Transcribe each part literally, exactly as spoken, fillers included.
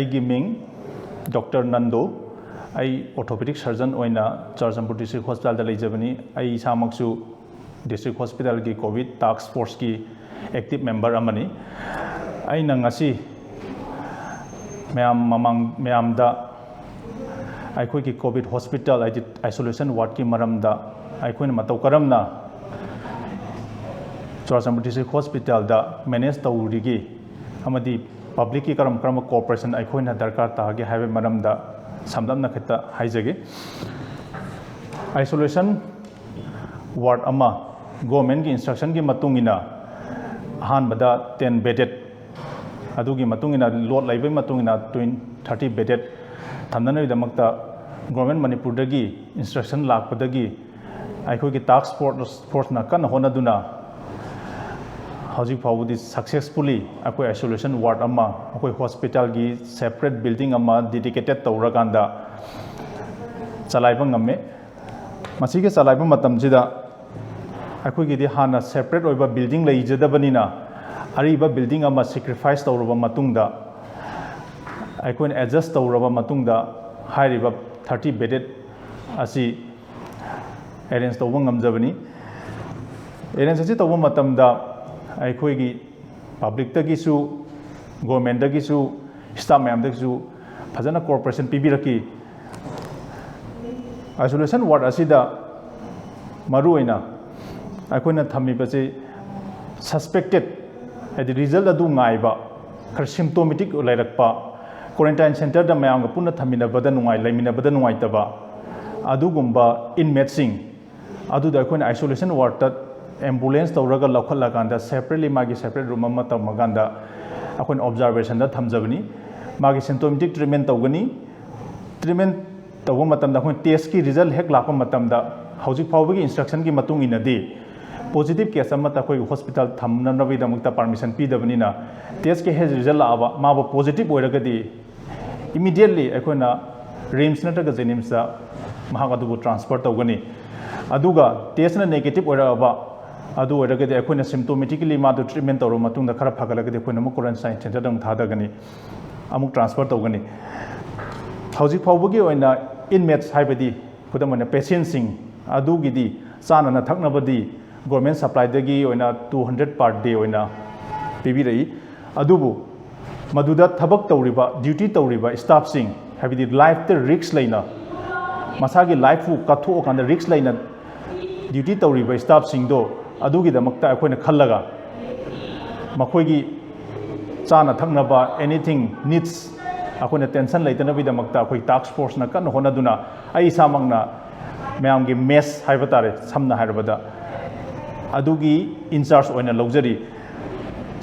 ꯑꯩꯒꯤ ꯃꯤꯡ ꯗꯣꯛꯇꯔ ꯅꯟꯗꯣ꯫ ꯑꯩ orthopedic surgeon ꯑꯣꯏꯅ ꯆꯨꯔꯆꯥꯟꯄꯨꯔ district hospitalꯗ ꯂꯩꯖꯕꯅꯤ꯫ ꯑꯩ ꯏꯁꯥꯃꯛꯁꯨ district hospitalꯒꯤ COVID task forceꯀꯤ active member ꯑꯃꯅꯤ꯫ ꯑꯩꯅ ꯉꯁꯤ ꯃꯌꯥꯝ ꯃꯃꯥꯡ, ꯃꯌꯥꯝꯗ ꯑꯩꯈꯣꯏꯒꯤ COVID hospital, ꯍꯥꯏꯗꯤ isolation wardꯀꯤ ꯃꯔꯝꯗ, ꯑꯩꯈꯣꯏꯅ ꯃꯇꯧ ꯀꯔꯝꯅ ꯆꯨꯔꯆꯥꯟꯄꯨꯔ district hospitalꯗ manage ꯇꯧꯔꯤꯒꯦ ꯑꯃꯗꯤ publicꯀꯤ ꯀꯔꯝ ꯀꯔꯝꯕ cooperation ꯑꯩꯈꯣꯏꯅ ꯗꯔꯀꯥꯔ ꯇꯥꯒꯦ ꯍꯥꯏꯕꯒꯤ ꯃꯔꯝꯗ ꯁꯝꯂꯞꯅ ꯈꯤꯇ ꯍꯥꯏꯖꯒꯦ꯫ Isolation ward ꯑꯃ governmentꯀꯤ instructionꯒꯤ ꯃꯇꯨꯡ ꯏꯟꯅ ꯑꯍꯥꯟꯕꯗ ten bedded, ꯑꯗꯨꯒꯤ ꯃꯇꯨꯡ ꯏꯟꯅ load ꯂꯩꯕꯒꯤ ꯃꯇꯨꯡ ꯏꯟꯅ twenty, thirty bedded ꯊꯝꯅꯅꯕꯒꯤꯗꯃꯛꯇ government ꯃꯅꯤꯄꯨꯔꯗꯒꯤ instruction ꯂꯥꯛꯄꯗꯒꯤ ꯑꯩꯈꯣꯏꯒꯤ task force, forceꯅ ꯀꯟꯅ ꯍꯣꯠꯅꯗꯨꯅ ꯍꯧꯖꯤꯛ ꯐꯥꯎꯕꯗꯤ successfully ꯑꯩꯈꯣꯏ isolation ward ꯑꯃ ꯑꯩꯈꯣꯏ hospitalꯒꯤ separate building ꯑꯃ dedicated ꯇꯧꯔꯀꯥꯟꯗ ꯆꯂꯥꯏꯕ ꯉꯝꯃꯦ꯫ ꯃꯁꯤꯒꯤ ꯆꯂꯥꯏꯕ ꯃꯇꯝꯁꯤꯗ ꯑꯩꯈꯣꯏꯒꯤꯗꯤ ꯍꯥꯟꯅ separate ꯑꯣꯏꯕ building ꯂꯩꯖꯗꯕꯅꯤꯅ, ꯑꯔꯤꯕ building ꯑꯃ sacrifice ꯇꯧꯔꯕ ꯃꯇꯨꯡꯗ, ꯑꯩꯈꯣꯏꯅ adjust ꯇꯧꯔꯕ ꯃꯇꯨꯡꯗ, ꯍꯥꯏꯔꯤꯕ thirty bedded ꯑꯁꯤ arrange ꯇꯧꯕ ꯉꯝꯖꯕꯅꯤ꯫ Arrange ꯑꯁꯤ ꯇꯧꯕ ꯃꯇꯝꯗ ꯑꯩꯈꯣꯏꯒꯤ publicꯇꯒꯤꯁꯨ, governmentꯇꯒꯤꯁꯨ, staff ꯃꯌꯥꯝꯗꯒꯤꯁꯨ ꯐꯖꯅ cooperation ꯄꯤꯕꯤꯔꯛꯈꯤ꯫ Isolation ward ꯑꯁꯤꯗ ꯃꯔꯨꯑꯣꯏꯅ ꯑꯩꯈꯣꯏꯅ ꯊꯝꯃꯤꯕꯁꯤ suspected, ꯍꯥꯏꯗꯤ result ꯑꯗꯨ ꯉꯥꯏꯕ, ꯈꯔ symptomatic ꯂꯩꯔꯛꯄ, quarantine centreꯗ ꯃꯌꯥꯝꯒ ꯄꯨꯟꯅ ꯊꯝꯃꯤꯟꯅꯕꯗ ꯅꯨꯡꯉꯥꯏ-, ꯂꯩꯃꯤꯟꯅꯕꯗ ꯅꯨꯡꯉꯥꯏꯇꯕ, ꯑꯗꯨꯒꯨꯝꯕ inmateꯁꯤꯡ ꯑꯗꯨꯗ ꯑꯩꯈꯣꯏꯅ isolation wardꯇ ambulance ꯇꯧꯔꯒ ꯂꯧꯈꯠꯂꯀꯥꯟꯗ separately ꯃꯥꯒꯤ separate room ꯑꯃ ꯊꯝꯃꯀꯥꯟꯗ ꯑꯩꯈꯣꯏꯅ observationꯗ ꯊꯝꯖꯕꯅꯤ꯫ ꯃꯥꯒꯤ symptomatic treatment ꯇꯧꯒꯅꯤ꯫ Treatment ꯇꯧꯕ ꯃꯇꯝꯗ ꯑꯩꯈꯣꯏꯅ testꯀꯤ result ꯍꯦꯛ ꯂꯥꯛꯄ ꯃꯇꯝꯗ, ꯍꯧꯖꯤꯛ ꯐꯥꯎꯕꯒꯤ instructionꯒꯤ ꯃꯇꯨꯡ ꯏꯟꯅꯗꯤ positive case ꯑꯃꯠꯇ ꯑꯩꯈꯣꯏꯒꯤ hospital ꯊꯝꯅꯅꯕꯒꯤꯗꯃꯛꯇ permission ꯄꯤꯗꯕꯅꯤꯅ, testꯀꯤ ꯍꯦꯛ result ꯂꯥꯛꯑꯕ ꯃꯥꯕꯨ positive ꯑꯣꯏꯔꯒꯗꯤ immediately ꯑꯩꯈꯣꯏꯅ RIMS ꯅꯠꯇ꯭ꯔꯒ JNIMSꯇ ꯃꯍꯥꯛ ꯑꯗꯨꯕꯨ transfer ꯇꯧꯒꯅꯤ꯫ ꯑꯗꯨꯒ testꯅ negative ꯑꯣꯏꯔꯛꯑꯕ, ꯑꯗꯨ ꯑꯣꯏꯔꯒꯗꯤ ꯑꯩꯈꯣꯏꯅ symptomatically ꯃꯥꯗꯨ treatment ꯇꯧꯔꯕ ꯃꯇꯨꯡꯗ ꯈꯔ ꯐꯒꯠꯂꯒꯗꯤ ꯑꯩꯈꯣꯏꯅ ꯑꯃꯨꯛ quarantine centreꯗ ꯑꯃꯨꯛ ꯊꯥꯗꯒꯅꯤ꯫ ꯑꯃꯨꯛ transfer ꯇꯧꯒꯅꯤ꯫ ꯍꯧꯖꯤꯛ ꯐꯥꯎꯕꯒꯤ ꯑꯣꯏꯅ inmates, ꯍꯥꯏꯕꯗꯤ ꯈꯨꯗꯝ ꯑꯣꯏꯅ patientꯁꯤꯡ ꯑꯗꯨꯒꯤꯗꯤ ꯆꯥꯅꯅ ꯊꯛꯅꯕꯗꯤ government supplyꯗꯒꯤ ꯑꯣꯏꯅ two hundred per day ꯑꯣꯏꯅ ꯄꯤꯕꯤꯔꯛꯏ꯫ ꯑꯗꯨꯕꯨ ꯃꯗꯨꯗ ꯊꯕꯛ ꯇꯧꯔꯤꯕ, duty ꯇꯧꯔꯤꯕ staffꯁꯤꯡ, ꯍꯥꯏꯕꯗꯤ lifeꯇ risk ꯂꯩꯅ, ꯃꯁꯥꯒꯤ lifeꯄꯨ ꯀꯠꯊꯣꯛꯑꯀꯥꯟꯗ risk ꯂꯩꯅ duty ꯇꯧꯔꯤꯕ staffꯁꯤꯡꯗꯣ, ꯑꯗꯨꯒꯤꯗꯃꯛꯇ ꯑꯩꯈꯣꯏꯅ ꯈꯜꯂꯒ ꯃꯈꯣꯏꯒꯤ ꯆꯥꯅ ꯊꯛꯅꯕ, anything needs, ꯑꯩꯈꯣꯏꯅ tension ꯂꯩꯇꯅꯕꯒꯤꯗꯃꯛꯇ ꯑꯩꯈꯣꯏ task forceꯅ ꯀꯟꯅ ꯍꯣꯠꯅꯗꯨꯅ, ꯑꯩ ꯏꯁꯥꯃꯛꯅ ꯃꯌꯥꯝꯒꯤ mess ꯍꯥꯏꯕ ꯇꯥꯔꯦ, ꯁꯝꯅ ꯍꯥꯏꯔꯕꯗ, ꯑꯗꯨꯒꯤ in charge ꯑꯣꯏꯅ ꯂꯧꯖꯔꯤ꯫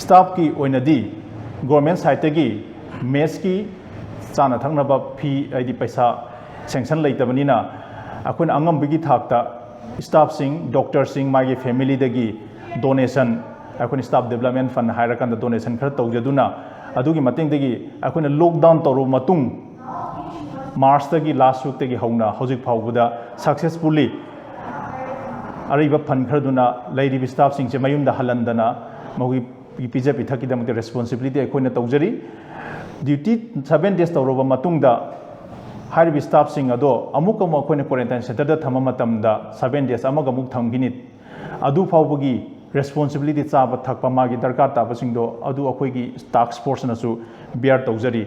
Staffꯀꯤ ꯑꯣꯏꯅꯗꯤ government sideꯇꯒꯤ messꯀꯤ ꯆꯥꯅ ꯊꯛꯅꯕ fee, ꯍꯥꯏꯗꯤ ꯄꯩꯁꯥ sanction ꯂꯩꯇꯕꯅꯤꯅ, ꯑꯩꯈꯣꯏꯅ ꯑꯉꯝꯕꯒꯤ ꯊꯥꯛꯇ staffꯁꯤꯡ, doctorꯁꯤꯡ, ꯃꯥꯒꯤ familyꯗꯒꯤ donation, ꯑꯩꯈꯣꯏꯅ staff development fund ꯍꯥꯏꯔꯀꯥꯟꯗ donation ꯈꯔ ꯇꯧꯖꯗꯨꯅ, ꯑꯗꯨꯒꯤ ꯃꯇꯦꯡꯗꯒꯤ ꯑꯩꯈꯣꯏꯅ lockdown ꯇꯧꯔꯕ ꯃꯇꯨꯡ, Marchꯇꯒꯤ, last weekꯇꯒꯤ ꯍꯧꯅ ꯍꯧꯖꯤꯛ ꯐꯥꯎꯕꯗ successfully ꯑꯔꯩꯕ fund ꯈꯔꯗꯨꯅ ꯂꯩꯔꯤꯕ staffꯁꯤꯡꯁꯦ ꯃꯌꯨꯝꯗ ꯍꯜꯍꯟꯗꯅ ꯃꯈꯣꯏꯒꯤ ꯄꯤꯖ ꯄꯤꯊꯛꯀꯤꯗꯃꯛꯇ responsibility ꯑꯩꯈꯣꯏꯅ ꯇꯧꯖꯔꯤ꯫ Duty seven days ꯇꯧꯔꯕ ꯃꯇꯨꯡꯗ ꯍꯥꯏꯔꯤꯕ staffꯁꯤꯡ ꯑꯗꯣ ꯑꯃꯨꯛ ꯑꯃꯨꯛ ꯑꯩꯈꯣꯏꯅ quarantine centreꯗ ꯊꯝꯕ ꯃꯇꯝꯗ seven days ꯑꯃꯒ ꯑꯃꯨꯛ ꯊꯝꯈꯤꯅꯤ꯫ ꯑꯗꯨ ꯐꯥꯎꯕꯒꯤ responsibility, ꯆꯥꯕ ꯊꯛꯄ, ꯃꯥꯒꯤ ꯗꯔꯀꯥꯔ ꯇꯥꯕꯁꯤꯡꯗꯣ, ꯑꯗꯨ ꯑꯩꯈꯣꯏꯒꯤ task forceꯅꯁꯨ bear ꯇꯧꯖꯔꯤ꯫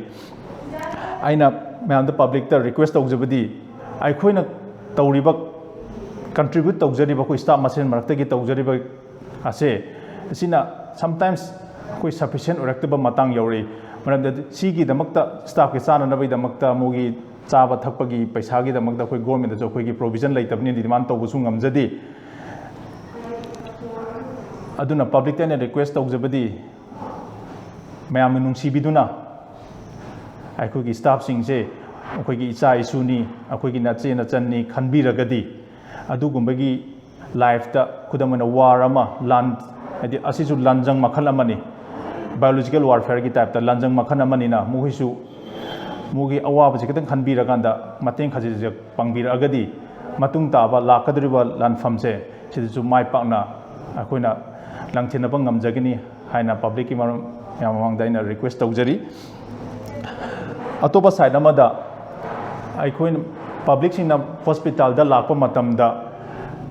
ꯑꯩꯅ ꯃꯌꯥꯝꯗ, publicꯇ request ꯇꯧꯖꯕꯗꯤ, ꯑꯩꯈꯣꯏꯅ ꯇꯧꯔꯤꯕ, contribute ꯇꯧꯖꯔꯤꯕ, ꯑꯩꯈꯣꯏ staff ꯃꯁꯦꯟ ꯃꯔꯛꯇꯒꯤ ꯇꯧꯖꯔꯤꯕ ꯑꯁꯦ, ꯑꯁꯤꯅ sometimes ꯑꯩꯈꯣꯏ sufficient ꯑꯣꯏꯔꯛꯇꯕ ꯃꯇꯥꯡ ꯌꯧꯔꯛꯏ꯫ ꯃꯔꯝꯗꯤ ꯁꯤꯒꯤꯗꯃꯛꯇ, staffꯀꯤ ꯆꯥꯅꯅꯕꯒꯤꯗꯃꯛꯇ, ꯃꯣꯏꯒꯤ ꯆꯥꯕ ꯊꯛꯄꯒꯤ ꯄꯩꯁꯥꯒꯤꯗꯃꯛꯇ ꯑꯩꯈꯣꯏ governmentꯇꯁꯨ ꯑꯩꯈꯣꯏꯒꯤ provision ꯂꯩꯇꯕꯅꯤꯅ demand ꯇꯧꯕꯁꯨ ꯉꯝꯖꯗꯦ꯫ ꯑꯗꯨꯅ publicꯇ ꯑꯩꯅ request ꯇꯧꯖꯕꯗꯤ, ꯃꯌꯥꯝꯅ ꯅꯨꯡꯁꯤꯕꯤꯗꯨꯅ ꯑꯩꯈꯣꯏꯒꯤ staffꯁꯤꯡꯁꯦ ꯑꯩꯈꯣꯏꯒꯤ ꯏꯆꯥ ꯏꯁꯨꯅꯤ, ꯑꯩꯈꯣꯏꯒꯤ ꯅꯆꯦ ꯅꯆꯟꯅꯤ ꯈꯟꯕꯤꯔꯒꯗꯤ, ꯑꯗꯨꯒꯨꯝꯕꯒꯤ lifeꯇ, ꯈꯨꯗꯝ ꯑꯣꯏꯅ war ꯑꯃ, ꯂꯥꯟ, ꯍꯥꯏꯗꯤ ꯑꯁꯤꯁꯨ ꯂꯥꯟꯖꯪ ꯃꯈꯜ ꯑꯃꯅꯤ, biological warfareꯒꯤ typeꯇ ꯂꯥꯟꯖꯪ ꯃꯈꯜ ꯑꯃꯅꯤꯅ, ꯃꯈꯣꯏꯁꯨ ꯃꯈꯣꯏꯒꯤ ꯑꯋꯥꯕꯁꯤ ꯈꯤꯇꯪ ꯈꯟꯕꯤꯔꯀꯥꯟꯗ, ꯃꯇꯦꯡ ꯈꯖꯤꯛ ꯈꯖꯤꯛ ꯄꯥꯡꯕꯤꯔꯛꯑꯒꯗꯤ, ꯃꯇꯨꯡ ꯇꯥꯕ ꯂꯥꯛꯀꯗꯧꯔꯤꯕ ꯂꯥꯟꯐꯝꯁꯦ ꯁꯤꯗꯁꯨ ꯃꯥꯏ ꯄꯥꯛꯅ ꯑꯩꯈꯣꯏꯅ ꯂꯥꯟꯊꯦꯡꯅꯕ ꯉꯝꯖꯒꯅꯤ ꯍꯥꯏꯅ publicꯀꯤ ꯃꯔꯝ, ꯃꯌꯥꯝ ꯃꯃꯥꯡꯗ ꯑꯩꯅ request ꯇꯧꯖꯔꯤ꯫ ꯑꯇꯣꯞꯄ ꯁꯥꯏꯠ ꯑꯃꯗ, ꯑꯩꯈꯣꯏꯅ ꯄꯕ꯭ꯂꯤꯛꯁꯤꯡꯅ ꯍꯣꯁꯄꯤꯇꯥꯜꯗ ꯂꯥꯛꯄ ꯃꯇꯝꯗ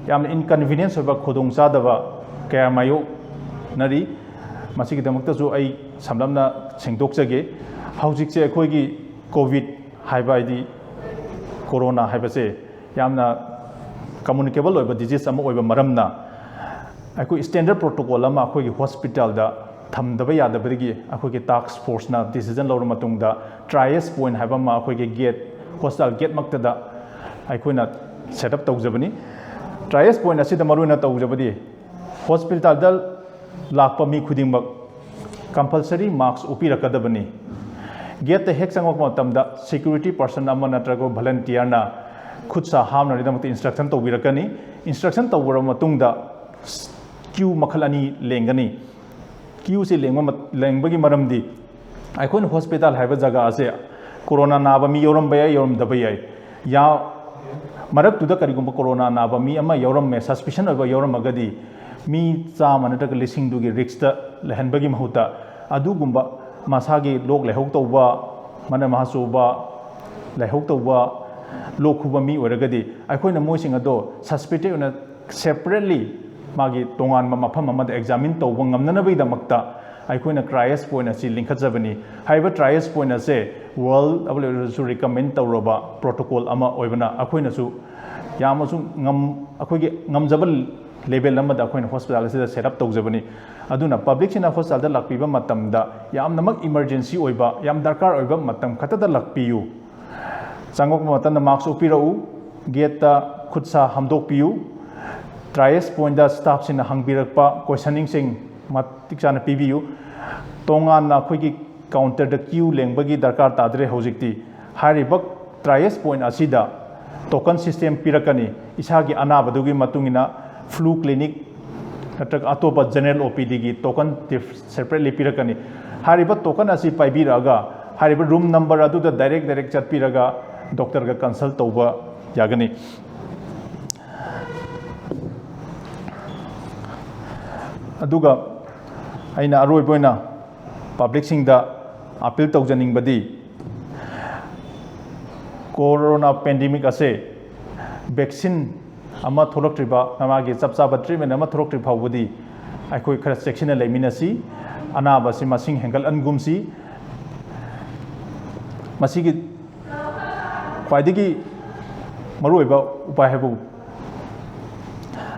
ꯌꯥꯝꯅ ꯏꯟꯀꯟꯚꯤꯅꯤꯌꯦꯟꯁ ꯑꯣꯏꯕ ꯈꯨꯗꯣꯡꯆꯥꯗꯕ ꯀꯌꯥ ꯃꯥꯌꯣꯛꯅꯔꯤ꯫ ꯃꯁꯤꯒꯤꯗꯃꯛꯇꯁꯨ ꯑꯩ ꯁꯝꯂꯞꯅ ꯁꯦꯡꯗꯣꯛꯆꯒꯦ꯫ ꯍꯧꯖꯤꯛꯁꯦ ꯑꯩꯈꯣꯏꯒꯤ ꯀꯣꯚꯤꯗ ꯍꯥꯏꯕ, ꯍꯥꯏꯗꯤ ꯀꯣꯔꯣꯅꯥ ꯍꯥꯏꯕꯁꯦ ꯌꯥꯝꯅ ꯀꯝꯃꯨꯅꯤꯀꯦꯕꯜ ꯑꯣꯏꯕ ꯗꯤꯖꯤꯖ ꯑꯃ ꯑꯣꯏꯕ ꯃꯔꯝꯅ, ꯑꯩꯈꯣꯏ ꯁ꯭ꯇꯦꯟꯗꯔꯗ ꯄ꯭ꯔꯣꯇꯣꯀꯣꯜ ꯑꯃ ꯑꯩꯈꯣꯏꯒꯤ ꯍꯣꯁꯄꯤꯇꯥꯜꯗ ꯊꯝꯗꯕ ꯌꯥꯗꯕꯗꯒꯤ ꯑꯩꯈꯣꯏꯒꯤ ꯇꯥꯛꯁ ꯐꯣꯔꯁꯅ ꯗꯤꯁꯤꯖꯟ ꯂꯧꯔ ꯃꯇꯨꯡꯗ, ꯇ꯭ꯔꯥꯏꯌꯦꯁ ꯄꯣꯏꯟꯠ ꯍꯥꯏꯕ ꯑꯃ ꯑꯩꯈꯣꯏꯒꯤ ꯒꯦꯠ, ꯍꯣꯁꯄꯤꯇꯥꯜ ꯒꯦꯠꯃꯛꯇꯗ ꯑꯩꯈꯣꯏꯅ ꯁꯦꯠ ꯑꯞ ꯇꯧꯖꯕꯅꯤ꯫ ꯇ꯭ꯔꯥꯏꯌꯦꯁ ꯄꯣꯏꯟꯠ ꯑꯁꯤꯗ ꯃꯔꯨꯑꯣꯏꯅ ꯇꯧꯖꯕꯗꯤ, ꯍꯣꯁꯄꯤꯇꯥꯜꯗ ꯂꯥꯛꯄ ꯃꯤ ꯈꯨꯗꯤꯡꯃꯛ ꯀꯝꯄꯜꯁꯔꯤ ꯃꯥꯛꯁ ꯎꯞꯄꯤꯔꯛꯀꯗꯕꯅꯤ꯫ ꯒꯦꯠꯇ ꯍꯦꯛ ꯆꯪꯉꯛꯄ ꯃꯇꯝꯗ ꯁꯦꯀ꯭ꯌꯨꯔꯤꯇꯤ ꯄꯥꯔꯁꯟ ꯑꯃ ꯅꯠꯇ꯭ꯔꯒ ꯚꯣꯂꯟꯇꯤꯌꯔꯅ ꯈꯨꯠ ꯁꯥ ꯍꯥꯝꯅꯅꯕꯒꯤꯗꯃꯛꯇ ꯏꯟꯁꯇ꯭ꯔꯛꯁꯟ ꯇꯧꯕꯤꯔꯛꯀꯅꯤ꯫ ꯏꯟꯁꯇ꯭ꯔꯛꯁꯟ ꯇꯧꯔꯕ ꯃꯇꯨꯡꯗ ꯀ꯭ꯌꯨ ꯃꯈꯜ ꯑꯅꯤ ꯂꯦꯡꯒꯅꯤ꯫ ꯀ꯭ꯌꯨꯁꯤ ꯂꯦꯡꯕ ꯃ-, ꯂꯦꯡꯕꯒꯤ ꯃꯔꯝꯗꯤ, ꯑꯩꯈꯣꯏꯅ ꯍꯣꯁꯄꯤꯇꯥꯜ ꯍꯥꯏꯕ ꯖꯒꯥ ꯑꯁꯦ ꯀꯣꯔꯣꯅꯥ ꯅꯥꯕ ꯃꯤ ꯌꯥꯎꯔꯝꯕ ꯌꯥꯏ, ꯌꯥꯎꯔꯝꯗꯕ ꯌꯥꯏ꯫ ꯌꯥ-, ꯃꯔꯛꯇꯨꯗ ꯀꯔꯤꯒꯨꯝꯕ ꯀꯣꯔꯣꯅꯥ ꯅꯥꯕ ꯃꯤ ꯑꯃ ꯌꯥꯎꯔꯝꯃꯦ, ꯁꯁꯄꯤꯁꯟ ꯑꯣꯏꯕ ꯌꯥꯎꯔꯝꯃꯒꯗꯤ, ꯃꯤ ꯆꯥꯝꯃ ꯅꯠꯇ꯭ꯔꯒ ꯂꯤꯁꯤꯡꯗꯨꯒꯤ ꯔꯤꯛꯁꯇ ꯂꯩꯍꯟꯕꯒꯤ ꯃꯍꯨꯠꯇ, ꯑꯗꯨꯒꯨꯝꯕ ꯃꯁꯥꯒꯤ ꯂꯣꯛ ꯂꯥꯏꯍꯧ ꯇꯧꯕ, ꯃꯅꯝ ꯃꯍꯥ ꯆꯨꯕ, ꯂꯥꯏꯍꯧ ꯇꯧꯕ, ꯂꯣꯛ ꯈꯨꯕ ꯃꯤ ꯑꯣꯏꯔꯒꯗꯤ, ꯑꯩꯈꯣꯏꯅ ꯃꯣꯏꯁꯤꯡ ꯑꯗꯣ ꯁꯁꯄꯦꯛꯇꯦꯠ ꯑꯣꯏꯅ ꯁꯦꯄꯔꯦꯠꯂꯤ ꯃꯥꯒꯤ ꯇꯣꯉꯥꯟꯕ ꯃꯐꯝ ꯑꯃꯗ ꯑꯦꯛꯖꯥꯃꯤꯟ ꯇꯧꯕ ꯉꯝꯅꯅꯕꯒꯤꯗꯃꯛꯇ ꯑꯩꯈꯣꯏꯅ ꯇ꯭ꯔꯥꯏꯌꯦꯁ ꯄꯣꯏꯟꯠ ꯑꯁꯤ ꯂꯤꯡꯈꯠꯆꯕꯅꯤ꯫ ꯍꯥꯏꯔꯤꯕ ꯇ꯭ꯔꯥꯏꯌꯦꯁ ꯄꯣꯏꯟꯠ ꯑꯁꯦ ꯋꯥꯔꯜꯗ ꯑꯣꯏꯔꯁꯨ ꯔꯤꯀꯃꯦꯟ ꯇꯧꯔꯕ ꯄ꯭ꯔꯣꯇꯣꯀꯣꯜ ꯑꯃ ꯑꯣꯏꯕꯅ, ꯑꯩꯈꯣꯏꯅꯁꯨ ꯌꯥꯝꯅꯁꯨ ꯉꯝ-, ꯑꯩꯈꯣꯏꯒꯤ ꯉꯝꯖꯕ ꯂꯦꯚꯦꯜ ꯑꯃꯗ ꯑꯩꯈꯣꯏꯅ ꯍꯣꯁꯄꯤꯇꯥꯜ ꯑꯁꯤꯗ ꯁꯦꯠ ꯑꯞ ꯇꯧꯖꯕꯅꯤ꯫ ꯑꯗꯨꯅ ꯄꯕ꯭ꯂꯤꯛꯁꯤꯡꯅ ꯍꯣꯁꯄꯤꯇꯥꯜꯗ ꯂꯥꯛꯄꯤꯕ ꯃꯇꯝꯗ ꯌꯥꯝꯅꯃꯛ ꯏꯃꯔꯖꯦꯟꯁꯤ ꯑꯣꯏꯕ, ꯌꯥꯝ ꯗꯔꯀꯥꯔ ꯑꯣꯏꯕ ꯃꯇꯝ ꯈꯛꯇꯗ ꯂꯥꯛꯄꯤꯌꯨ꯫ ꯆꯪꯉꯛꯄ ꯃꯇꯝꯗ ꯃꯥꯛꯁ ꯎꯞꯄꯤꯔꯛꯎ, ꯒꯦꯠꯇ ꯈꯨꯠ ꯁꯥ ꯍꯥꯝꯗꯣꯛꯄꯤꯌꯨ, ꯇ꯭ꯔꯥꯏꯌꯦꯁ ꯄꯣꯏꯟꯠꯇ ꯁ꯭ꯇꯥꯐꯁꯤꯡꯅ ꯍꯪꯕꯤꯔꯛꯄ ꯀꯣꯏꯁꯟꯁꯤꯡ ꯃꯇꯤꯛ ꯆꯥꯅ ꯄꯤꯕꯤꯌꯨ꯫ ꯇꯣꯉꯥꯟꯅ ꯑꯩꯈꯣꯏꯒꯤ ꯀꯥꯎꯟꯇꯔꯗ ꯀ꯭ꯌꯨ ꯂꯦꯡꯕꯒꯤ ꯗꯔꯀꯥꯔ ꯇꯥꯗ꯭ꯔꯦ ꯍꯧꯖꯤꯛꯇꯤ꯫ ꯍꯥꯏꯔꯤꯕ ꯇ꯭ꯔꯥꯏꯌꯦꯁ ꯄꯣꯏꯟꯠ ꯑꯁꯤꯗ ꯇꯣꯀꯟ ꯁꯤꯁꯇꯦꯝ ꯄꯤꯔꯛꯀꯅꯤ꯫ ꯏꯁꯥꯒꯤ ꯑꯅꯥꯕꯗꯨꯒꯤ ꯃꯇꯨꯡ ꯏꯟꯅ ꯐ꯭ꯂꯨ ꯀ꯭ꯂꯤꯅꯤꯛ ꯅꯠꯇ꯭ꯔꯒ ꯑꯇꯣꯞꯄ ꯖꯦꯅꯔꯦꯜ ꯑꯣ ꯄꯤ ꯗꯤꯒꯤ ꯇꯣꯀꯟ ꯁꯦꯄꯔꯦꯠꯂꯤ ꯄꯤꯔꯛꯀꯅꯤ꯫ ꯍꯥꯏꯔꯤꯕ ꯇꯣꯀꯟ ꯑꯁꯤ ꯄꯥꯏꯕꯤꯔꯛꯑꯒ ꯍꯥꯏꯔꯤꯕ ꯔꯨꯝ ꯅꯝꯕꯔ ꯑꯗꯨꯗ ꯗꯥꯏꯔꯦꯛ ꯗꯥꯏꯔꯦꯛ ꯆꯠꯄꯤꯔꯒ ꯗꯣꯛꯇꯔꯒ ꯀꯟꯁꯜ ꯇꯧꯕ ꯌꯥꯒꯅꯤ꯫ ꯑꯗꯨꯒ ꯑꯩꯅ ꯑꯔꯣꯏꯕ ꯑꯣꯏꯅ ꯄꯕ꯭ꯂꯤꯛꯁꯤꯡꯗ ꯑꯄꯤꯜ ꯇꯧꯖꯅꯤꯡꯕꯗꯤ, Corona pandemic ꯑꯁꯦ vaccine ꯑꯃ ꯊꯣꯛꯂꯛꯇ꯭ꯔꯤꯕ, ꯃꯥꯒꯤ ꯆꯞ ꯆꯥꯕ treatment ꯑꯃ ꯊꯣꯛꯂꯛꯇ꯭ꯔꯤ ꯐꯥꯎꯕꯗꯤ ꯑꯩꯈꯣꯏ ꯈꯔ ꯆꯦꯛꯁꯤꯟꯅ ꯂꯩꯃꯤꯟꯅꯁꯤ꯫ ꯑꯅꯥꯕꯁꯤ ꯃꯁꯤꯡ ꯍꯦꯟꯒꯠꯍꯟꯒꯨꯝꯁꯤ꯫ ꯃꯁꯤꯒꯤ ꯈ꯭ꯋꯥꯏꯗꯒꯤ ꯃꯔꯨꯑꯣꯏꯕ ꯎꯄꯥꯏ ꯍꯥꯏꯕꯨ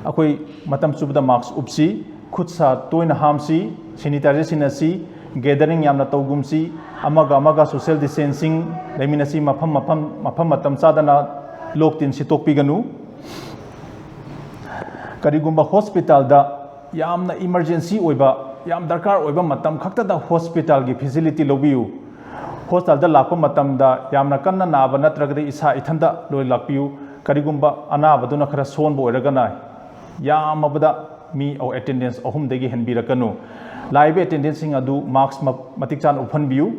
ꯑꯩꯈꯣꯏ ꯃꯇꯝ ꯆꯨꯞꯄꯗ mask ꯎꯞꯁꯤ, ꯈꯨꯠ ꯁꯥ ꯇꯣꯏꯅ ꯍꯥꯝꯁꯤ, sanitizer ꯁꯤꯖꯤꯟꯅꯁꯤ, gathering ꯌꯥꯝꯅ ꯇꯧꯒꯨꯝꯁꯤ, ꯑꯃꯒ ꯑꯃꯒ social distancing ꯂꯩꯃꯤꯟꯅꯁꯤ, ꯃꯐꯝ ꯃꯐꯝ ꯃꯐꯝ ꯃꯇꯝ ꯆꯥꯗꯅ ꯂꯣꯛ ꯇꯤꯟ ꯁꯤꯠꯇꯣꯛꯄꯤꯒꯅꯨ꯫ ꯀꯔꯤꯒꯨꯝꯕ hospital ꯗ ꯌꯥꯝꯅ emergency ꯑꯣꯏꯕ, ꯌꯥꯝ ꯗꯔꯀꯥꯔ ꯑꯣꯏꯕ ꯃꯇꯝ ꯈꯛꯇꯗ hospital ꯒꯤ facility ꯂꯧꯕꯤꯌꯨ꯫ Hospital ꯗ ꯂꯥꯛꯄ ꯃꯇꯝꯗ ꯌꯥꯝꯅ ꯀꯟꯅ ꯅꯥꯕ ꯅꯠꯇ꯭ꯔꯒꯗꯤ ꯏꯁꯥ ꯏꯊꯟꯇ ꯂꯣꯏ ꯂꯥꯛꯄꯤꯌꯨ꯫ ꯀꯔꯤꯒꯨꯝꯕ ꯑꯅꯥꯕꯗꯨꯅ ꯈꯔ ꯁꯣꯟꯕ ꯑꯣꯏꯔꯒꯅ ꯌꯥꯝꯃꯕꯗ ꯃꯤ attendance ꯑꯍꯨꯝꯗꯒꯤ ꯍꯦꯟꯕꯤꯔꯛꯀꯅꯨ꯫ ꯂꯥꯛꯏꯕ attendance ꯁꯤꯡ ꯑꯗꯨ mask ꯃ-, ꯃꯇꯤꯛ ꯆꯥꯅ ꯎꯞꯍꯟꯕꯤꯌꯨ꯫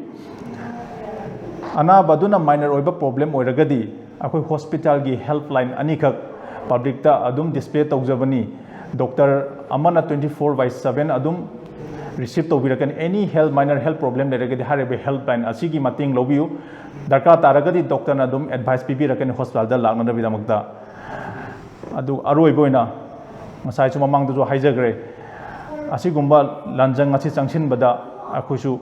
ꯑꯅꯥꯕ ꯑꯗꯨꯅ minor ꯑꯣꯏꯕ problem ꯑꯣꯏꯔꯒꯗꯤ ꯑꯩꯈꯣꯏ hospital ꯒꯤ helpline ꯑꯅꯤꯈꯛ public ꯇ ꯑꯗꯨꯝ display ꯇꯧꯖꯕꯅꯤ꯫ Doctor ꯑꯃꯅ twenty four by seven ꯑꯗꯨꯝ receive ꯇꯧꯕꯤꯔꯛꯀꯅꯤ꯫ Any health, minor health problem ꯂꯩꯔꯒꯗꯤ ꯍꯥꯏꯔꯤꯕ helpline ꯑꯁꯤꯒꯤ ꯃꯇꯦꯡ ꯂꯧꯕꯤꯌꯨ꯫ ꯗꯔꯀꯥꯔ ꯇꯥꯔꯒꯗꯤ doctor ꯅ ꯑꯗꯨꯝ advice ꯄꯤꯕꯤꯔꯛꯀꯅꯤ hospital ꯗ ꯂꯥꯛꯅꯅꯕꯒꯤꯗꯃꯛꯇ꯫ ꯑꯗꯨ ꯑꯔꯣꯏꯕ ꯑꯣꯏꯅ ꯉꯁꯥꯏꯁꯨ ꯃꯃꯥꯡꯗꯁꯨ ꯍꯥꯏꯖꯈ꯭ꯔꯦ, ꯑꯁꯤꯒꯨꯝꯕ ꯂꯥꯟꯖꯪ ꯑꯁꯤ ꯆꯪꯁꯤꯟꯕꯗ ꯑꯩꯈꯣꯏꯁꯨ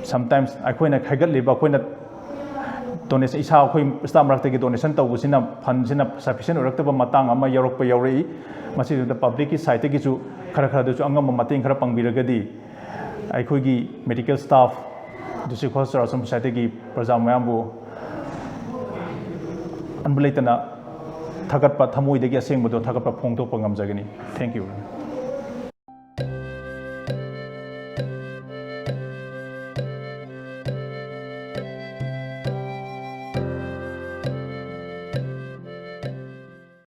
sometimes ꯑꯩꯈꯣꯏꯅ ꯈꯥꯏꯒꯠꯂꯤꯕ, ꯑꯩꯈꯣꯏꯅ donation, ꯏꯁꯥ ꯑꯩꯈꯣꯏ staff ꯃꯔꯛꯇꯒꯤ donation ꯇꯧꯕꯁꯤꯅ fund ꯁꯤꯅ sufficient ꯑꯣꯏꯔꯛꯇꯕ ꯃꯇꯥꯡ ꯑꯃ ꯌꯥꯎꯔꯛꯄ ꯌꯥꯎꯔꯛꯏ꯫ ꯃꯁꯤꯗ public ꯀꯤ side ꯇꯒꯤꯁꯨ ꯈꯔ ꯈꯔꯗꯁꯨ ꯑꯉꯝꯕ ꯃꯇꯦꯡ ꯈꯔ ꯄꯥꯡꯕꯤꯔꯒꯗꯤ ꯑꯩꯈꯣꯏꯒꯤ medical staff, district hospital ꯑꯁꯨꯝ society ꯒꯤ ꯄ꯭ꯔꯖꯥ ꯃꯌꯥꯝꯕꯨ ꯑꯟꯕ ꯂꯩꯇꯅ ꯊꯥꯒꯠꯄ, ꯊꯃꯣꯏꯗꯒꯤ ꯑꯁꯦꯡꯕꯗꯣ ꯊꯥꯒꯠꯄ ꯐꯣꯡꯗꯣꯛꯄ ꯉꯝꯖꯒꯅꯤ꯫ Thank you꯫